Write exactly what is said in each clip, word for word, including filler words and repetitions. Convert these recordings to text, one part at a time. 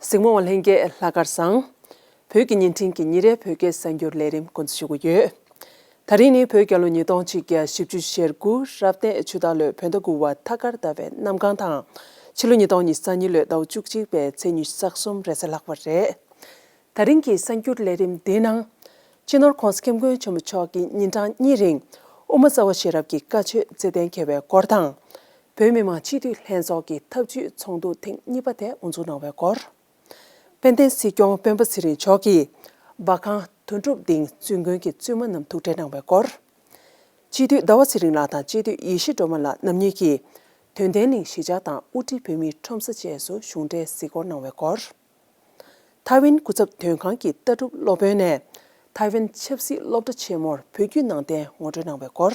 གཟིགས་མོ་བ་ལྷན་རྒྱས་ལྷག་དཀར་བཟང་། བོད་ཀྱི་བརྙན་འཕྲིན་གྱི་ཉིན་རེའི་བོད་སྐད་གསར་འགྱུར་ལས་རིམ་འགོ་འཛུགས་ཞུ་གི་ཡོད། ད་རིང་ནི་བོད་རྒྱལ་ལོ་ཉིས་སྟོང་གཅིག་བརྒྱ་བཞི་བཅུ་ཞེ་དགུ་རབ་གནས་ཆུ་སྟག་ལོའི་བོད་ཟླ་དགུ་བ་ཐ་སྐར་ཟླ་བའི་གནམ་གང་དང་། ཕྱི་ལོ་ཉིས་སྟོང་ཉི་ཤུ་རྩ་གཉིས་ལོའི་ཟླ་བ་བཅུ་གཅིག་པའི་ཚེས་ཉི་ཤུ་རྩ་གསུམ་རེས་གཟའ་ལྷག་པ་རེད། ད་རིང་གི་གསར་འགྱུར་ལས་རིམ་འདིའི་ནང་། སྤྱི་ནོར་༸གོང་ས་༸སྐྱབས་མགོན་ཆེན་པོ་མཆོག་གིས་ཉིན་གྲངས་གཉིས་རིང་དབུ་མ་རྩ་བ་ཤེས་རབ་ཀྱི་བཀའ་ཆོས་སྩལ་གཏན་འཁེལ་བའི་སྐོར་དང་། བོད་མི་མང་སྤྱི་འཐུས་ལྷན་ཚོགས་ཀྱི་ཐབས་ཇུས་ཚོགས་འདུ་ཐེངས་གཉིས་པ་དེ་དབུ་འཛུགས་གནང་བའི་སྐོར། དཔལ་ལྡན་སྲིད་སྐྱོང་སྤེན་པ་ཚེ་རིང་མཆོག་གིས་འབར་ཁང་དོན་གྲུབ་སྡིངས་བཙུན་དགོན་གྱི་བཙུན་མ་རྣམས་ཐུགས་ཁྲལ་གནང་བའི་སྐོར། སྤྱི་འཐུས་ཟླ་བ་ཚེ་རིང་ལགས་དང་སྤྱི་འཐུས་ཡེ་ཤེས་སྒྲོལ་མ་ལགས་རྣམ་གཉིས་ཀྱིས་དོན་ལྡན་གླིང་གཞིས་ཆགས་དང་དབུ་ཁྲིད་བོད་མིའི་ཁྲོམ་ས་བཅས་སུ་གཞུང་འབྲེལ་གཟིགས་སྐོར་གནང་བའི་སྐོར། ཐའེ་ཝན་སྐུ་ཚབ་དོན་ཁང་གི་ལྟ་གྲུབ་སློབ་དཔོན་ནས་ཐའེ་ཝན་ཆབ་སྲིད་སློབ་གྲྭ་ཆེན་མོར་བོད་བརྒྱུད་ནང་བསྟན་ངོ་སྤྲོད་གནང་བའི་སྐོར།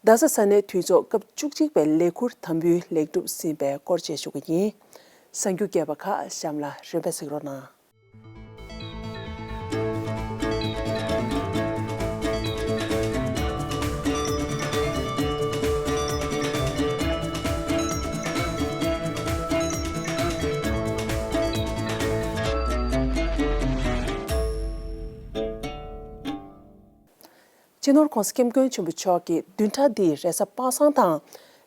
རྡ་ས་ས་གནས་འཐུས་ཚོགས་སྐབས་བཅུ་གཅིག་པའི་ལས་ཁུར་དམ་འབུལ་ལེགས་གྲུབ་ཟིན་པའི་སྐོར་བཅས་ཞུ་གི་ཡིན། གསར་འགྱུར་རྒྱས་པ་ཁག་གཤམ་ལ་རིམ་པས་གཟིགས་རོགས་གནང་། སྤྱི་ནོར་༸གོང་ས་༸སྐྱབས་མགོན་ཆེན་པོ་མཆོག་གིས་བདུན་ཕྲག་འདིའི་རེས་གཟའ་པ་སངས་དང་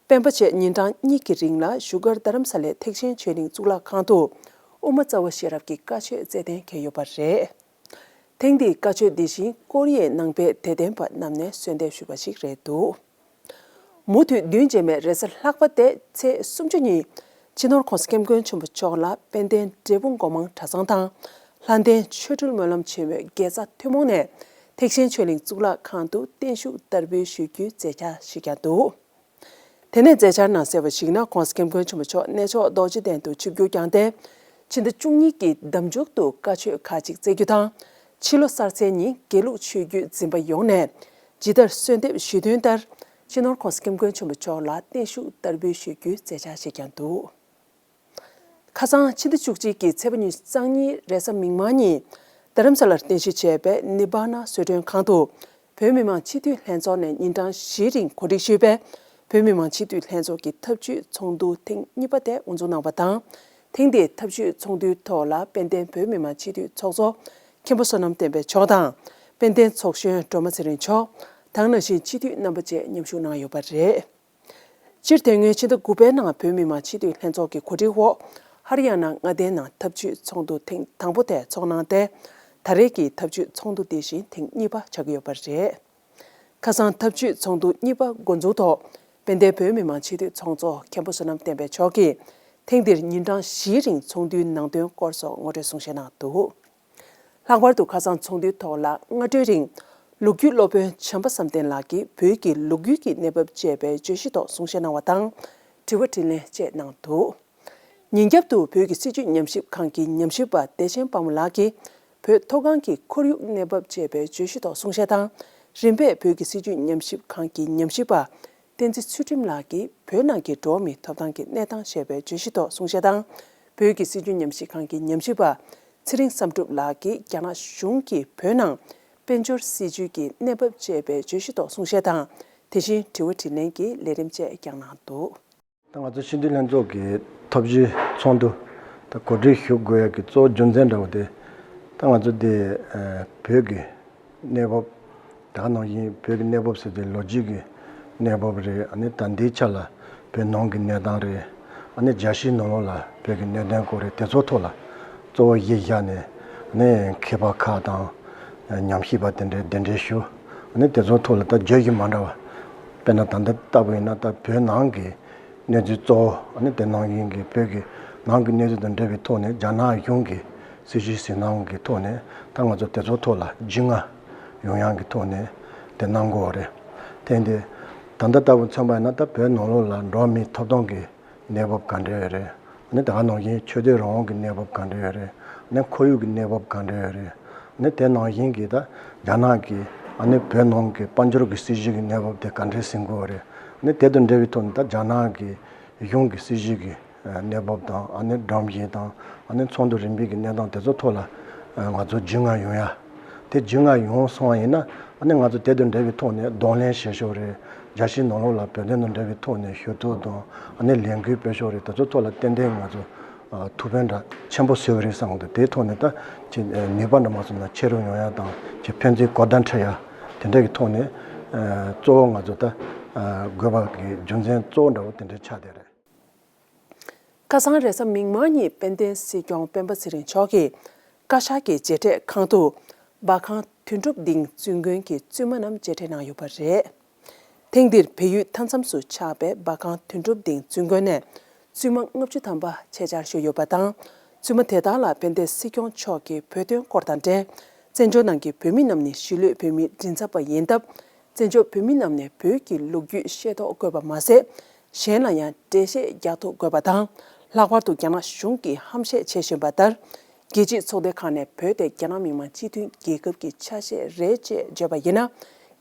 སྤེན་པ་བཅས་ཉིན་གྲངས་གཉིས་ཀྱི་རིང་ལ་བཞུགས་སྒར་རྡ་རམ་ས་ལའི་ཐེག་ཆེན་ཆོས་གླིང་གཙུག་ལག་ཁང་དུ་དབུ་མ་རྩ་བ་ཤེས་རབ་ཀྱི་བཀའ་ཆོས་སྩལ་གཏན་འཁེལ་ཡོད་པ་རེད། ཐེངས་འདིའི་བཀའ་ཆོས་འདི་བཞིན་ཀོ་རི་ཡའི་ནང་པའི་དད་ལྡན་པ་རྣམས་ནས་གསོལ་འདེབས་ཞུས་པ་ཞིག་རེད་འདུག་མུ་མཐུད་བདུན་རྗེས་མའི་རེས་གཟའ་ལྷག་པ་སྟེ་ཚེས་སུམ་ཅུ་ཉིན་སྤྱི་ནོར་༸གོང་ས་༸སྐྱབས་མགོན་ཆེན་པོ་མཆོག་ལ་དཔལ་ལྡན་འབྲས་སྤུངས་སྒོ་མང་གྲྭ་ཚང་དང་ལྷ་ལྡན་ཆོ་འཕྲུལ་སྨོན་ལམ་ཆེན་མོའི་དགེ་རྩ་ཐུན་མོང་ནས་ཐེག་ཆེན་ཆོས་གླིང་གཙུག་ལག་ཁང་དུ་བརྟན་བཞུགས་བསྟར་འབུལ་ཞུ་རྒྱུའི་མཛད་འཆར་ཞིག་ཀྱང་འདུག་དེ་ནས་མཛད་འཆར་ནང་གསལ་བ་ཞིག་ན་༸གོང་ས་༸སྐྱབས་མགོན་ཆེན་པོ་མཆོག་གནས་མཆོག་རྡོ་རྗེ་གདན་དུ་ཆིབས་བསྒྱུར་བསྐྱངས་ཏེ། ཕྱི་ཟླ་བཅུ་གཉིས་ཀྱི་ཟླ་མཇུག་ཏུ་བཀའ་ཆོས་ཁག་ཅིག་སྩལ་རྒྱུ་དང་། ཕྱི་ལོ་གསར་ཚེས་ཉིན་དགེ་ལུགས་ཆོས་བརྒྱུད་འཛིན་པ་ཡོངས་ནས་ཇི་ལྟར་གསོལ་འདེབས་ཞུས་དོན་ལྟར་སྤྱི་ནོར་༸གོང་ས་༸སྐྱབས་མགོན་ཆེན་པོ་མཆོག་ལ་བརྟན་བཞུགས་བསྟར་འབུལ་ཞུ་རྒྱུའི་མཛད་འཆར་ཞིག་ཀྱང་འདུག་ཁ་སང་ཕྱི་ཟླ་བཅུ་གཅིག་གི་ཚེས་པ་ཉི་ཤུ་རྩ་གཉིས་རེས་གཟའ་མིག་དམར་ཉིན་རྡ་རམ་ས་ལར་རྟེན་གཞི་བྱས་པའི་ནི་བྷ་ན་གསོལ་མགྲོན་ཁང་དུ། བོད་མི་མང་སྤྱི་འཐུས་ལྷན་ཚོགས་ནས་ཉིན་གྲངས་བཞིའི་རིང་གོ་སྒྲིག་ཞུས་པའི་བོད་མི་མང་སྤྱི་འཐུས་ལྷན་ཚོགས་ཀྱི་ཐབས་ཇུས་ཚོགས་འདུ་ཐེངས་གཉིས་པ་དེ་དབུ་འཛུགས་གནང་བ་དང་། ཐེངས་འདིའི་ཐབས་ཇུས་ཚོགས་འདུའི་ཐོག་ལ་དཔལ་ལྡན་བོད་མི་མང་སྤྱི་འཐུས་ཚོགས་གཙོ་མཁན་པོ་བསོད་ནམས་བསྟན་འཕེལ་མཆོག་དང་། དཔལ་ལྡན་ཚོགས་གཞོན་སྒྲོལ་མ་ཚེ་རིང་མཆོག་དང་ནང་བཞིན་སྤྱི་འཐུས་རྣམ་པ་བཅས་མཉམ་ཞུགས་གནང་ཡོད་པ་རེད། སྤྱིར་དེ་སྔོན་ཕྱི་ཟླ་དགུ་པའི་ནང་བོད་མི་མང་སྤྱི་འཐུས་ལྷན་ཚོགས་ཀྱི་གོ་སྒྲིག་འོག་ཧ་རི་ཡ་ན་མངའ་སྡེའི་ནང་ཐབས་ཇུས་ཚོགས་འདུ་ཐེངས་དང་པོ་དེ་ཚོགས་གནང་སྟེ། ད་རེས་ཀྱི་ཐབས་ཇུས་ཚོགས་འདུ་འདི་བཞིན་ཐེངས་གཉིས་པ་ཆགས་ཀྱི་ཡོད་པ་རེད། ཁ་སང་ཐབས་ཇུས་ཚོགས་འདུ་གཉིས་པ་འགོ་འཛུགས་ཐོག་དཔལ་ལྡན་བོད་མི་མང་སྤྱི་འཐུས་ཚོགས་གཙོ་མཁན་པོ་བསོད་ནམས་བསྟན་འཕེལ་མཆོག་གིས་ཐེངས་འདིར་ཉིན་གྲངས་བཞིའི་རིང་ཚོགས་འདུའི་ནང་དོན་སྐོར་སོགས་ངོ་སྤྲོད་གསུང་བཤད་གནང་འདུག་ལྷག་པར་དུ་ཁ་སང་ཚོགས་འདུའི་ཐོག་ལ་སྔ་དྲོའི་རིང་ལོ་རྒྱུས་སློབ་དཔོན་བྱམས་པ་བསམ་གཏན་ལགས་ཀྱིས་བོད་ཀྱི་ལོ་རྒྱུས་ཀྱི་གནས་བབ་ཅེས་པའི་བརྗོད་གཞི་ཐོག་གསུང་བཤད་གནང་བ་དང་། དྲི་བ་དྲིས་ལན་བཅས་གནང་འདུག་ཉིན་རྒྱབ་ཏུ་བོད་ཀྱི་སྲིད་བྱུས་ཉམས་ཞིབ་ཁང་གི་ཉམས་ཞིབ་པ་བདེ་ཆེན་དཔལ་མོ་ལགས་ཀྱིས་བོད་མཐོ་སྒང་གི་ཁོར་ཡུག་གནས་བབ་ཅེས་པའི་བརྗོད་གཞི་ཐོག་གསུང་བཤད་དང་། རིམ་པས་བོད་ཀྱི་སྲིད་བྱུས་ཉམས་ཞིབ་ཁང་གི་ཉམས་ཞིབ་པ་བསྟན་འཛིན་ཚུལ་ཁྲིམས་ལགས་ཀྱིས་བོད་ནང་གི་འགྲོ་བ་མིའི་ཐོབ་ཐང་གི་གནས་སྟངས་ཞེས་པའི་བརྗོད་གཞི་ཐོག་གསུང་བཤད་དང་། བོད་ཀྱི་སྲིད་བྱུས་ཉམས་ཞིབ་ཁང་གི་ཉམས་ཞིབ་པ་ཚེ་རིང་བསམ་གྲུབ་ལགས་ཀྱིས་རྒྱ་ནག་གཞུང་གིས་བོད་ནང་དཔལ་འབྱོར་སྲིད་བྱུས་ཀྱི་གནས་བབ་ཅེས་པའི་བརྗོད་གཞི་ཐོག་གསུང་བཤད་དང་། དེ་བཞིན་དྲི་བ་དྲིས་ལན་གྱི་ལས་རིམ་བཅས་ཀྱང་གནང་འདུག་ད་ང་ཚོ་སྤྱི་འཐུས་ལྷན་ཚོགས་ཀྱི་ཐབས་ཇུས་ཚོགས་འདུ་ད་གོ་སྒྲིག་ཞུ་དགོས་ཡ་གི་གཙོ་བོ་རྒྱུ་མཚན་འདྲ་བོ་དེ། ད་ང་ཚོ་འདི་ཨ་བོད་ཀྱི་གནས་བབ། ད་ག་ནང་བཞིན་བོད་ཀྱི་གནས་བབ་ཟེར་དུས་ལོ་རྒྱུས་ཀྱི་གནས་བབ་རེད། ཨ་ནི་ད་ལྟའི་ཆ་ལ་བོད་ནང་གི་གནས་སྟངས་རེད། ཨ་ནི་རྒྱལ་སྤྱིའི་ནང་ལོགས་ལ་བོད་ཀྱི་གནད་དོན་སྐོར་རེད། དེ་ཚོ་ཐོག་ལ་གཙོ་བོ་གཞི་བཞག་ནས་ཨ་ནི་མཁས་པ་ཁག་དང་ཉམས་ཞིབ་པ་དེ་འདྲའི་གདན་འདྲེན་ཞུ། ཨ་ནི་དེ་ཚོ་ཐོག་ལ་ད་བརྗོད་གཞི་མ་འདྲ་བ། དཔེར་ན་ད་ལྟ་ལྟ་བུ་ཡིན་ན་ད་བོད་ནང་གི་གནས་ཚུལ་གཙོ་བོ། ཨ་ནི་དེ་ནང་བཞིན་གྱི་བོད་ཀྱི་ནང་གི་གནས་ཚུལ་དང་འབྲེལ་བའི་ཐོག་ནས་རྒྱ་ནག་གཞུང་གི་སྲིད་བྱུས་ཟིན་སྣང་གི་ཐོག་ནས་ད་ང་ཚོ་དེ་ཚོ་ཐོག་ལ་རྒྱུས་མངའ་ཡོང་ཡག་གི་ཐོག་ནས་དེ་གནང་དགོས་པ་རེད། དེ་འདི་ད་ལྟ་ལྟ་བུ་མཚོན་པ་ཡིན་ན་ད་བོད་ནང་ལོགས་ལ་འགྲོ་བ་མིའི་ཐོབ་ཐང་གི་གནས་བབ་ག་འདྲ་ཡོད་རེད། ཨ་ནི་ད་ག་ནང་བཞིན་ཆོས་དད་རང་དབང་གི་གནས་བབ་ག་འདྲ་ཡོད་རེད། ཨ་ནི་ཁོར་ཡུག་གི་གནས་བབ་ག་འདྲ་ཡོད་རེད། ཨ་ནི་དེ་ནང་བཞིན་གྱི་ད་རྒྱ་ནག་གི་ཨ་ནི་བོད་ནང་གི་དཔལ་འབྱོར་གྱི་སྲིད་བྱུས་ཀྱི་གནས་བབ་དེ་ག་འདྲ་ཟིན་དགོས་པ་རེད། ཨ་ནི་དེ་དང་འབྲེལ་བའི་ཐོག་ནས་ད་རྒྱ་ནག་གི་གཞུང་གི་སྲིད་བྱུས་ཀྱི་གནས་བབ་དང་། ཨ་ནི་སྒྲོམ་གཞི་དང་། ཨ་ནི་ཚོགས་འདུ་རིམ་པའི་གི་གནས་སྟངས་དེ་ཚོ་ཐོག་ལ་ང་ཚོ་རྒྱུས་མངའ་ཡོང་ཡ། དེ་རྒྱུས་མངའ་ཡོང་སོང་བ་ཡིན་ན། ཨ་ནི་ང་ཚོ་དེ་དང་འབྲེལ་བའི་ཐོག་ནས་གདོང་ལེན་བྱེད་ཕྱོགས་རེད། རྒྱལ་སྤྱིའི་ནང་ལོགས་ལ་བོད་དོན་དང་འབྲེལ་བའི་ཐོག་ནས་ཞུ་གཏུག་དང་། ཨ་ནི་ལས་འགུལ་སྤེལ་ཕྱོགས་རེད། དེ་ཚོ་ཐོག་ལ་ཏན་ཏན་ང་ཚོ་ ཐུགས་ཕན་འདྲ་ཆེན་པོ་གསོས་པ་རེད་བསམ་གི་འདུག་དེའི་ཐོག་ནས་ད་ཅིག་ནུས་པ་འདྲ་མ་སོང་ན་ཆེ་རུ་ཡོང་ཡ་དང་ཅིག་ཕན་ཚུན་གོ་བརྡ་འཕྲོད་ཡ་དེ་འདྲ་གི་ཐོག་ནས་གཙོ་བོ་ང་ཚོ་ད་དགོས་པ་གི་རྒྱུ་མཚན་གཙོ་བོ་འདྲ་བོ་དེ་འདྲ་ཆགས་བསྡད་རེད། ཁ་སང་རེས་གཟའ་མིག་དམར་ཉིན་དཔལ་ལྡན་སྲིད་སྐྱོང་སྤེན་པ་ཚེ་རིང་མཆོག་གིས་བཀའ་ཤག་གི་མཇལ་འཕྲད་ཁང་དུ་འབར་ཁང་དོན་གྲུབ་སྡིངས་བཙུན་དགོན་གྱི་བཙུན་མ་རྣམས་མཇལ་འཕྲད་གནང་ཡོད་པ་རེད། ཐེངས་འདིར་བལ་ཡུལ་མཐའ་མཚམས་སུ་ཆགས་པའི་འབར་ཁང་དོན་གྲུབ་སྡིངས་བཙུན་དགོན་ནས་བཙུན་མ་ལྔ་བཅུ་ཐམ་པ་ཆེད་བཅར་ཞུས་ཡོད་པ་དང་། བཙུན་མ་དེ་དག་ལ་དཔལ་ལྡན་སྲིད་སྐྱོང་མཆོག་གིས་བོད་དོན་སྐོར་དང་འབྲེལ། བཙན་བྱོལ་ནང་གི་བོད་མི་རྣམས་ནི་གཞིས་ལུས་བོད་མིའི་མགྲིན་ཚབ་པ་ཡིན་སྟབས། བཙན་བྱོལ་བོད་མི་རྣམས་ནས་བོད་ཀྱི་ལོ་རྒྱུས་ཤེས་རྟོགས་དགོས་པ་མ་ཟད། གཞན་ལ་ཡང་འགྲེལ་བཤད་རྒྱག་ཐུབ་དགོས་པ་དང་། ལྷག་པར་དུ་རྒྱ་ནག་གཞུང་གིས་ཧམ་བཤད་བྱེད་བཞིན་པ་ལྟར། རྒྱལ་སྤྱིའི་ཚོགས་སྡེ་ཁག་ནས་བོད་དེ་རྒྱ་ནག་མི་དམངས་སྤྱི་མཐུན་རྒྱལ་ཁབ་ཀྱི་ཆ་ཤས་རེད་ཅེས་བརྗོད་པ་ཡིན་ན།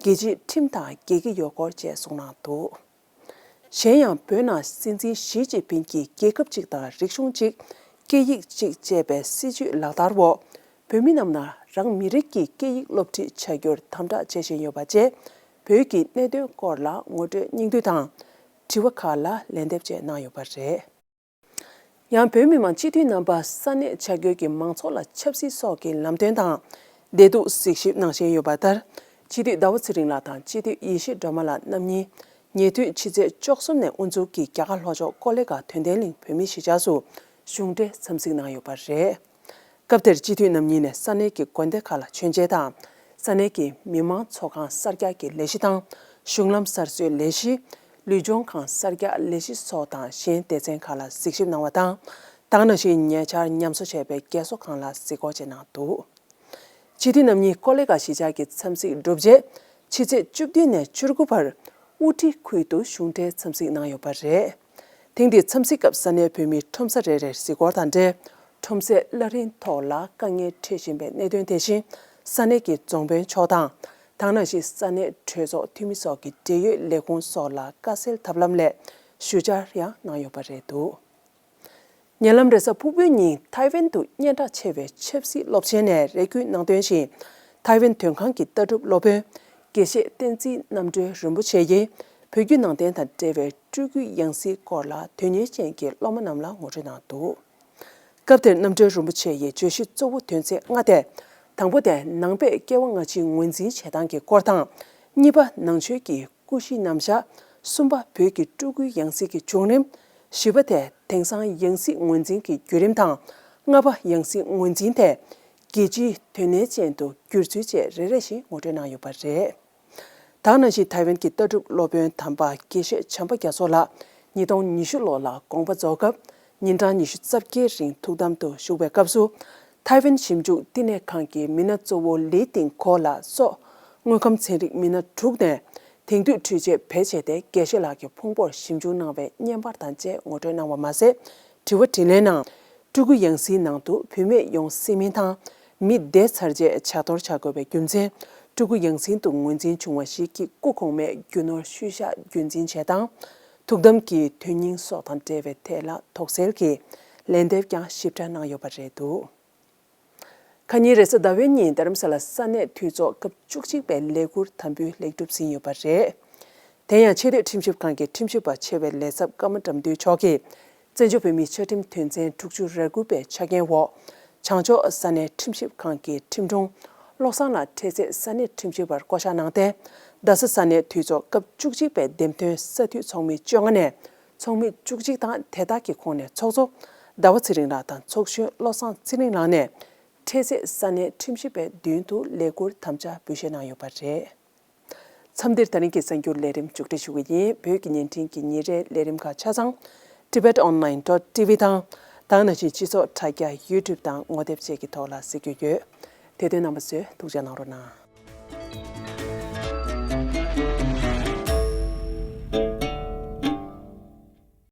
རྒྱལ་སྤྱིའི་ཁྲིམས་དང་འགལ་གྱི་ཡོད་སྐོར་བཅས་གསུངས་གནང་འདུག་གཞན་ཡང་བོད་ནང་སྲིད་འཛིན་ཞི་ཅིན་ཕིང་གིས་རྒྱལ་ཁབ་ཅིག་དང་རིག་གཞུང་གཅིག་སྐད་ཡིག་གཅིག་ཅེས་པའི་སྲིད་བྱུས་ལག་བསྟར་འོག་བོད་མི་རྣམས་ནང་རང་མི་རིགས་ཀྱི་སྐད་ཡིག་སློབ་ཁྲིད་བྱ་རྒྱུར་དམ་དྲག་བྱེད་བཞིན་ཡོད་པ་བཅས། བོད་ཀྱི་གནད་དོན་སྐོར་ལ་ངོ་སྤྲོད་སྙིང་བསྡུས་དང་། དྲི་བ་ཁག་ལ་ལན་འདེབས་བཅས་གནང་ཡོད་པ་རེད། ཡང་བོད་མི་མང་སྤྱི་འཐུས་རྣམ་པ་ས་གནས་བྱ་རྒྱུད་ཀྱི་མང་ཚོགས་ལ་ཆབ་སྲིད་སོགས་ཀྱི་ལམ་སྟོན་དང་། བདེ་སྡུག་གཟིགས་ཞིབ་གནང་བཞིན་ཡོད་པ་ལྟར། སྤྱི་འཐུས་ཟླ་བ་ཚེ་རིང་ལགས་དང་སྤྱི་འཐུས་ཡེ་ཤེས་སྒྲོལ་མ་ལགས་རྣམ་གཉིས་ཉེ་དུས་ཕྱི་ཚེས་བཅུ་གསུམ་ནས་དབུ་འཛུགས་ཀྱིས་རྒྱ་གར་ལྷོ་ཕྱོགས་ཀོ་ལི་གྷལ་དོན་ལྡན་གླིང་བོད་མིའི་གཞིས་ཆགས་སུ་གཞུང་འབྲེལ་འཚམས་གཟིགས་གནང་ཡོད་པ་རེད། སྐབས་དེར་སྤྱི་འཐུས་རྣམ་གཉིས་ནས་ས་གནས་ཀྱི་དགོན་སྡེ་ཁག་ལ་མཆོད་མཇལ་དང་། ས་གནས་ཀྱི་མི་མང་ཚོགས་ཁང་གསར་རྒྱག་གི་ལས་གཞི་དང་། གཞུང་ལམ་གསར་བཟོའི་ལས་གཞི། ལུས་སྦྱོང་ཁང་གསར་རྒྱག་ལས་གཞི་སོགས་དང་གཞན་སྡེ་ཚན་ཁག་ལ་གཟིགས་ཞིབ་གནང་བ་དང་། ད་ག་ནང་བཞིན་ཉེ་ཆར་ཉམས་གསོ་བྱས་པའི་རྒས་གསོ་ཁང་ལ་གཟིགས་སྐོར་བཅས་གནང་འདུག་སྤྱི་འཐུས་རྣམ་གཉིས་ཀོ་ལི་གྷལ་གཞིས་ཆགས་ཀྱི་འཚམས་གཟིགས་གྲུབ་རྗེས། ཕྱི་ཚེས་བཅུ་བདུན་ནས་བཅུ་དགུ་བར་དབུ་ཁྲིད་ཁུལ་དུ་གཞུང་འབྲེལ་འཚམས་གཟིགས་གནང་ཡོད་པ་རེད། ཐེངས་འདིའི་འཚམས་གཟིགས་སྐབས་ས་གནས་བོད་མི་ཁྲོམ་ས་རེ་རེར་གཟིགས་སྐོར་དང་འབྲེལ། ཁྲོམ་སའི་གླ་རིན་ཐོག་ལ་དཀའ་ངལ་འཕྲད་བཞིན་པའི་གནད་དོན་དེ་བཞིན་ས་གནས་ཀྱི་རྫོང་དཔོན་མཆོག་དང་། ད་ག་ནང་བཞིན་ས་གནས་གྲོས་ཚོགས་འཐུས་མི་སོགས་ཀྱི་འབྲེལ་ཡོད་ལས་ཁུངས་སོགས་ལ་དཀའ་སེལ་ཐབས་ལམ་སླད་ཞུ་བཅར་ཡང་གནང་ཡོད་པ་རེད་འདུག་ཉེ་ལམ་རེས་གཟའ་ཕུར་བུའི་ཉིན་ཐའེ་ཝན་དུ་སྙན་གྲགས་ཆེ་བའི་ཆབ་སྲིད་སློབ་ཆེན་ནས་རེ་སྐུལ་གནང་དོན་བཞིན། ཐའེ་ཝན་དོན་ཁང་གི་ལྟ་གྲུབ་སློབ་དཔོན་དགེ་བཤེས་བསྟན་འཛིན་རྣམ་གྲོལ་རིན་པོ་ཆེ་ཡིས་བོད་བརྒྱུད་ནང་བསྟན་དང་འབྲེལ་བའི་སྤྲུལ་སྐུའི་ཡང་སྲིད་སྐོར་ལ་དོན་གཉེར་ཅན་གྱི་སློབ་མ་རྣམས་ལ་ངོ་སྤྲོད་གནང་འདུག་སྐབས་དེར་རྣམ་གྲོལ་རིན་པོ་ཆེ་ཡིས་བརྗོད་གཞི་གཙོ་བོ་དོན་ཚན་ལྔ་སྟེ། དང་པོ་དེ་ནང་པའི་སྐྱེ་བ་སྔ་ཕྱིའི་ངོས་འཛིན་བྱེད་སྟངས་ཀྱི་སྐོར་དང་། གཉིས་པ་ནང་ཆོས་ཀྱི་སྐུ་གཞི་རྣམ་གཞག་གསུམ་པ་བོད་ཀྱི་སྤྲུལ་སྐུའི་ཡང་སྲིད་ཀྱི་བྱུང་རིམ། བཞི་པ་དེ་དེང་སང་ཡང་སྲིད་ངོས་འཛིན་གྱི་བརྒྱུད་རིམ་དང་། ལྔ་པ་ཡང་སྲིད་ངོས་འཛིན་དེ་རྒྱལ་སྤྱིའི་དོན་གནད་ཅན་དུ་བསྒྱུར་ཚུལ་བཅས་རེ་རེ་བཞིན་ངོ་སྤྲོད་གནང་ཡོད་པ་རེད། ད་ག་ནང་བཞིན་ཐའེ་ཝན་གྱི་ལྟ་གྲུབ་སློབ་དཔོན་དམ་པ་དགེ་བཤེས་བྱམས་པ་རྒྱ་མཚོ་ལགས་ཉིས་སྟོང་ཉི་ཤུ་ལོ་ལ་དགོངས་པ་རྫོགས་སྐབས་ཉིན་གྲངས་ཉི་ཤུ་རྩ་བརྒྱད་རིང་ཐུགས་དམ་དུ་བཞུགས་པའི་སྐབས་སུ། ཐའེ་ཝན་ཞིབ་འཇུག་བསྟི་གནས་ཁང་གི་མི་སྣ་གཙོ་བོ་ལི་ཏིང་གོ་ལགས་སོགས་དངོས་ཁམས་ཚན་རིག་མི་སྣ་དྲུག་ནས་དེང་དུས་འཕྲུལ་ཆས་བེད་སྤྱད་དེ་དགེ་བཤེས་ལགས་ཀྱི་ཕུང་པོར་ཞིབ་འཇུག་གནང་བའི་བརྙན་པར་དང་བཅས་ངོ་སྤྲོད་གནང་བ་མ་ཟད། དྲི་བ་དྲིས་ལན་ནང་། སྤྲུལ་སྐུ་ཡང་སྲིད་ནང་དུ་བུད་མེད་ཡོང་སྲིད་མིན་དང་། མི་འདས་ཚར་རྗེས་བྱ་གཏོར་བྱ་དགོས་པའི་རྒྱུ་མཚན། སྤྲུལ་སྐུ་ཡང་སྲིད་དུ་ངོས་འཛིན་བྱུང་བ་ཞིག་གི་སྐུ་གོང་མའི་རྒྱུ་ནོར་ཤུལ་བཞག་རྒྱུན་འཛིན་བྱེད་སྟངས། ཐུགས་དམ་གྱི་དོན་སྙིང་སོགས་དང་འབྲེལ་བའི་ཐད་ལ་དོགས་སེལ་གྱི་ལན་འདེབས་ཀྱང་ཞིབ་ཕྲ་གནང་ཡོད་པ་རེད་འདུག་ཁ་ཉིན་རེས་གཟའ་ཟླ་བའི་ཉིན་རྡ་རམ་ས་ལ་ས་གནས་འཐུས་ཚོགས་སྐབས་བཅུ་གཅིག་པའི་ལས་ཁུར་དམ་འབུལ་ལེགས་གྲུབ་ཟིན་ཡོད་པ་རེད། དེ་ཡང་ཆེས་མཐོའི་ཁྲིམས་ཞིབ་ཁང་གི་ཁྲིམས་ཞིབ་པ་ཆེ་བའི་ལས་ཚབ་ཀརྨ་དགྲ་འདུལ་མཆོག་གིས། བཙན་བྱོལ་བོད་མིའི་ཆ་ཁྲིམས་དོན་ཚན་དྲུག་ཅུ་རེ་དགུ་པའི་ཆ་རྐྱེན་འོག་བྱང་ཕྱོགས་ས་གནས་ཁྲིམས་ཞིབ་ཁང་གི་ཁྲིམས་དྲུང་བློ་བཟང་ལགས་འཕྲལ་སེལ་ས་གནས་ཁྲིམས་ཞིབ་པར་བསྐོ་གཞག་གནང་སྟེ། རྡ་ས་ས་གནས་འཐུས་ཚོགས་སྐབས་བཅུ་གཅིག་པའི་འདེམས་ཐོན་ས་འཐུས་ཚོགས་མི་བཅོ་ལྔ་ནས་ཚོགས་མི་བཅུ་གཅིག་དང་དེ་དག་གི་ཁོངས་ནས་ཚོགས་གཙོ་ཟླ་བ་ཚེ་རིང་ལགས་དང་ཚོགས་གཞོན་བློ་བཟང་ཚེ་རིང་ལགས་ནས་འཕྲལ་སེལ་ས་གནས་ཁྲིམས་ཞིབ་པའི་མདུན་དུ་ལས་ཁུར་དམ་བཅའ་འབུལ་བཞེས་གནང་ཡོད་པ་རེད། མཚམས་འདིར་ད་རིང་གི་གསར་འགྱུར་ལས་རིམ་མཇུག་སྒྲིལ་ཞུ་གི་ཡིན། བོད་ཀྱི་བརྙན་འཕྲིན་གྱི་ཉིན་རེའི་ལས་རིམ་ཁག་ཆ་ཚང་Tibet Online dot T V དང་། ད་ག་ནང་བཞིན་སྤྱི་ཚོགས་དྲ་རྒྱ་YouTube དང་ངོ་དེབ་བཅས་ཀྱི་ཐོག་ལ་གཟིགས་རྒྱུ་ཡོད། དེ་དོན་རྣམ་པ་ཚོས་ཐུགས་རྗེ་གནང་རོགས་གནང་།